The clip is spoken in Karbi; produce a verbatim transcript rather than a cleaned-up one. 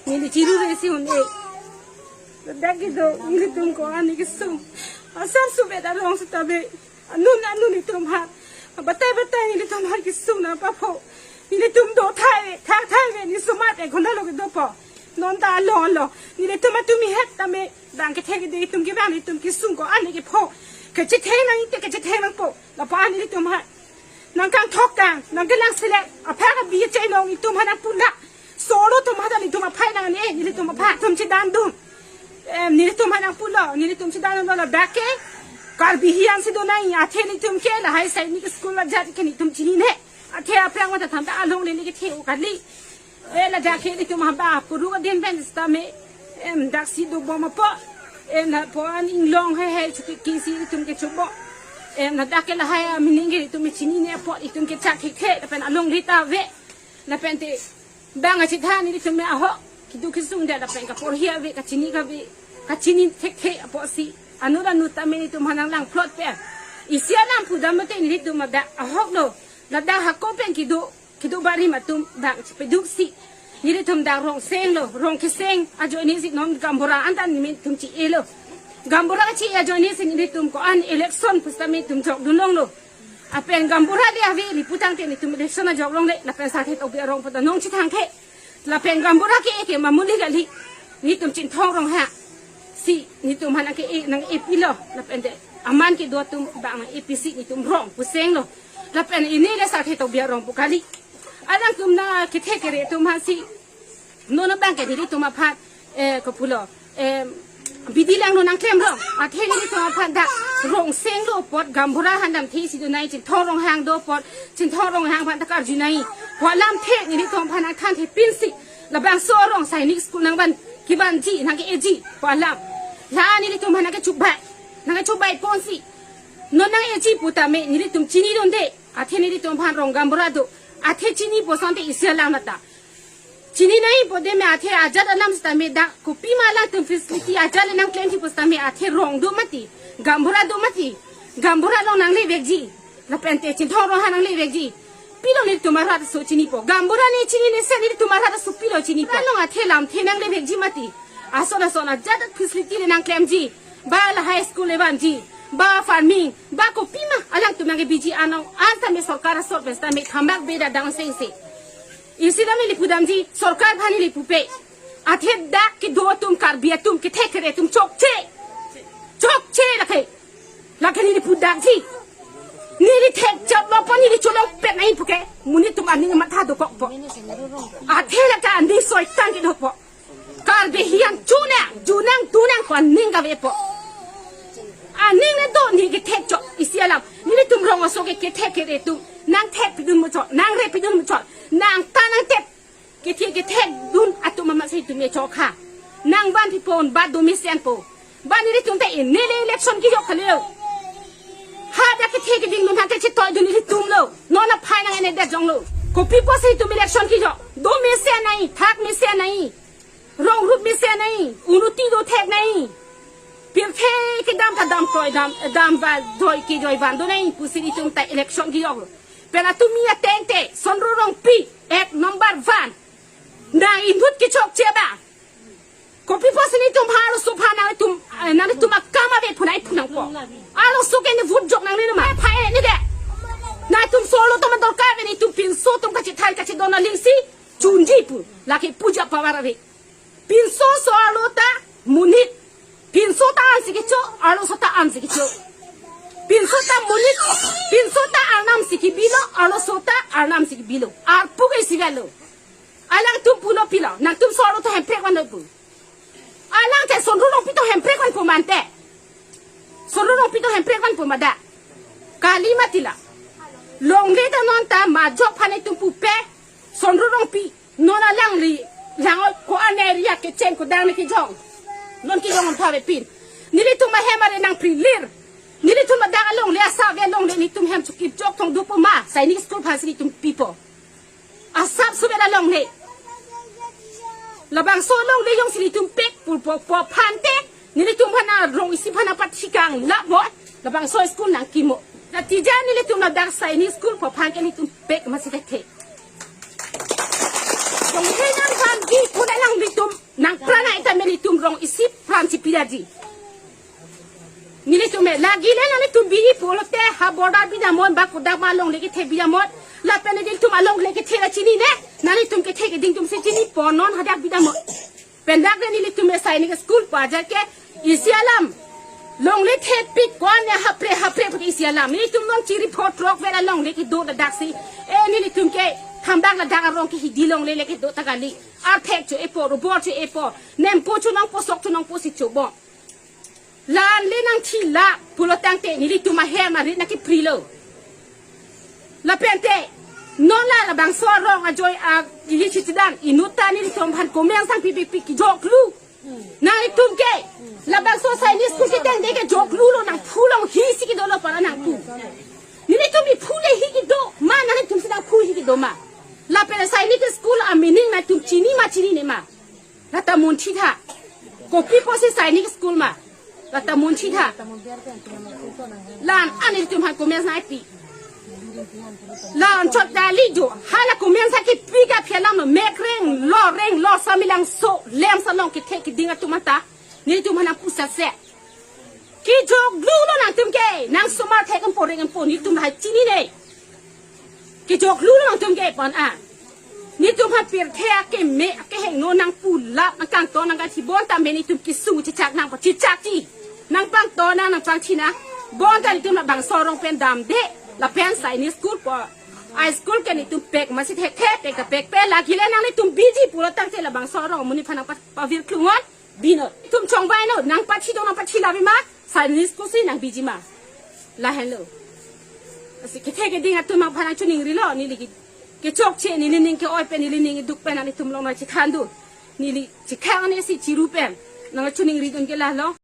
Neli chiru resi un-e. Dak kedo nelitum ko-an kesung. Asam subet along seta be. Anun anun nelitum ha. Batai batai nelitum ha kesung nangpapho. Nelitum do thai, thak thai ve ni sumat e khona lo kedopo. Non ta along lo. Nelitum atum ihet tame. Bang kethe kede itum ke bang nelitum kesung ko-an kepho. Kachetheng nang ite kachetheng nangpo. Lapu-an nelitum ha. Nangkangthok kang, nangkelang selek, aphan abi chai nong itum ha nangpulak. Solo atum ha ta nelitum aphan nang ne, nelitum aphan atum chedandun. Em, nelitum ha nangpulo, nelitum chedandunlo ladak ke. Karbi hian si do nai, athe nelitum ke lahai Sainik School ajat ke nelitum chinine. Athe aphrang mata than ta alongle le kethe-o kali. E ladak ke nelitum hamba puru adin pen sitame. Em, daksi dobom apot. Em, lapu-an inglong heihei chuki kisi nelitum kechobom. Em, ladak ke lahai amining ke nelitum chinine apot nelitum kechak thekthe lapen alongle ta ave. Lapen te bang achethan nelitum ahok keduk kesung det lapen kaporhi ave kachini kave kachini thekthe apotsi. Anut anut tame nelitum ha nanglang plot pe. Isi alam pudam mate nelitum ladak ahok lo. Ladak hako pen kedo. Kedo barim atum dak chipeduksi. Nelitum dak rong seng lo, rong keseng ajoine si non gaonbura anta nelitum chi-e lo. Gaonbura chi ajoine si nelitum ko-an election pusitame nelitum jokdun longlo. Lapen gaonbura le ave le pu tangte nelitum election ajok longle. Lapen Sarthe Tokbi arong puta nong chethangthe. Lapen gaonbura ke-e ke mamuli kali. Nelitum Chinthong Ronghang si nelitum ha nangke-e nang-epilo. Lapen te aman kedo atum bang nang-episi nelitum rong puseng lo. Lapen ini le Sarthe Tokbi arong pu kali. Alangtum na kethe kere atum ha si. Non abang ke nelitum aphan, eh, kopulo. Eh, bidi lang non nangklem rong. Athe nelitum aphan dak rong seng do apot gaonbura han damthe si do nai Chinthong Ronghang do apot. Chinthong Ronghang aphan ta karju nai. Pu alamthe nelitum aphan nangthanthe pinsi. Labangso arong Sainik School nangvan kevanji nangke-eji pu alam. La nelitum aphan nangkechubei. Nangkechubei ponsi. Non nang-eji putame nelitum chinidunde. Athe nelitum aphan rong gaonbura do. Athe chinipo asonte isi alam mata. Chini naipo deme athe ajat alam sitame dak kopima alangtum facility ajat le nangklemji pusitame athe rong do mati. Gaonbura do mati. Gaonbura along nanglevekji. Lapen te Chinthong Ronghang nanglevekji. Pilo nelitum arat aso chinipo. Gaonbura ne chinine si nelitum arat aso pilo chinipo. Along athe lamthe nanglevekji mati. Ason ason ajat facility le nangklemji. Ba lahai school le vanji. Ba farming. Ba kopima alangtum nangkebiji anong. An tame sorkar asor pen sitame thambak beda dang sengse. Isi tame le pudamji, sorkar aphan le pupe. Athe dak kedo atum Karbi atum kethe kere atum chokche. Chokche lake. Lake neli pudakji. Neli thekchaplo po neli cholongpet nai puke. Monit atum aning matha dokokpo. Athe lake andi soitan kedopo. Karbi hian chunang, junang, tunang ko aning kavepo. Aning ne do ne kethekchok isi alam. Nelitum rong aso ke kethe kere atum. Nangthekpidun muchot, nangrepidun muchot. Nangta nangtep. Kethe kethekdun atum amat si itum echok ha. Nangvanpi pon ba do mesenpo. Ba nelitum ta ini le election kejok kali lo. Hadak kethe keding dun ha kechetoidun nelitum lo. Non aphai nang-enedet jonglo. Kopi pusi itum election kejok. Do mesen nai, thak mesen nai. Rong rup mesen nai. Unuti do thek nai. Pirthe kedam ta damtoi dam, dam ba doi kejoi van do nai. Pusi itum ta election kejoklo. Pen atum mi ateng te, Sonro Rongpi, ek number one. Na inut kechokche ba. Kopi pusi nelitum ha arloso aphan nangtum, eh, nangtum akam ave pu nai pu nangpo. Arloso ke ne vote jok nangne ma pha-e ne de. Nangtum solo atum dorkar ave nelitum pinso atum kachethan kachedon aling si chunji pu. Lake puja power ave. Pinso so arlo ta monit. Pinso ta an si kecho, arloso ta an si kecho. Pinso ta monit, pinso ta arnam si kebilo, arloso ta arnam si kebilo. Arpu ke isi avelo. Alangtum pulo pilo, nangtum so arlo ta Hemprek vanlo pu. Alang te Sonro Rongpi ta Hemprek vanpo mante. Sonro Rongpi ta Hemprek vanpo ma da. Kali mati la. Longle ta non ta majok aphan itum pupe. Sonro Rongpi. Non alangli, lang ko-an area kecheng ko dang ne kejong. Non kejong on thave pin. Nelitum ahem are nangpri lir. Nelitum adang alongle asa ave longle nelitum hem chukip jok thong dopo ma. Sainik School aphan si nelitum pipo. Asap subet alongle. Labangso alongle jongsi nelitum pek purpo po aphan te. Nelitum aphan arong isi aphan apathikang la bo. Labangso school nangkimo. Natija nelitum ladak Sainik School po aphan ke nelitum pek masi thekthe. Donghe nangphan di pun alanglitum Bidaji. Nelitum me lagi le nanglitum biji pulote ha border bidamnon ba kodak ma longle kethe bidamnon. Lapen nelitum alongle kethe la chinine. Nanglitum kethe keding atum si chinipo non hadak bidamnon. Pen dak le nelitum me Sainik School pu ajat ke isi alam. Longle thepik ko-an ya hapre hapre pu isi alam. Nelitum non chiri pho throk vet alongle kedo daksi. E nelitum ke thambak ladak arong ke hidi longle le kedo ta kali. Arthek cho-epo, robor cho-epo. Nempo chonangpo sok chonangpo si chobo. La-an le nangthila pulo tangte nelitum ahem arit nangkeprilo. Lapen te non la labangso arong ajoine a ili chichidan inut ta nelitum aphan comment sang pipikpik kejoklu. Nanglitum ke labangso Sainik School ketengde kejoklu lo, nangphu longhi si kedo lo para nangpu. Nelitum iphu le hi kedo ma, nanglitum si nangphu hi kedo ma. Lapen Sainik School a meaning nangtum chini ma chinine ma. Lata munthi tha. Kopi pusi Sainik School ma. Lata munthi tha. La-an nelitum aphan comments nangpi. La-an chot dali jo. Hala comments kepika phelam mekreng lo reng lo samelang so lem salong kethe keding atum anta. Nelitum aphan nangpu sase. Kejoklu lo nangtum ke. Nangsomar thek empo reng empo nelitum hai chinine. Kejoklu lo nangtum ke pon a. Nelitum aphan pirthe akeme akehingno nangpulap nangkangton nangkathi bonta me nelitum kesung chechak nangpachechak thi. Nangpangton nang nangpangthi nang. Bonta nelitum labangso arong pen damde. Lapen Sainik School pu a school ke nelitum pek masi thekthe, pek ta pek pe lagi le nanglitum biji pulo tangte labangso arong amonit aphan nangpa-, pavirklung non. Binot. Itum chongvai non, nangpathi do nangpathi labi ma, Sainik School si nangbiji ma. Lahenlo. Lasi kethe keding atum aphan nangchoningrilo, neli ke, kechokche, neli ning ke-oi pen, neli ning duk pen, nelitum along nangchekhan do. Neli chekhang ani si chiru pen, nangchoningridun ke lalo.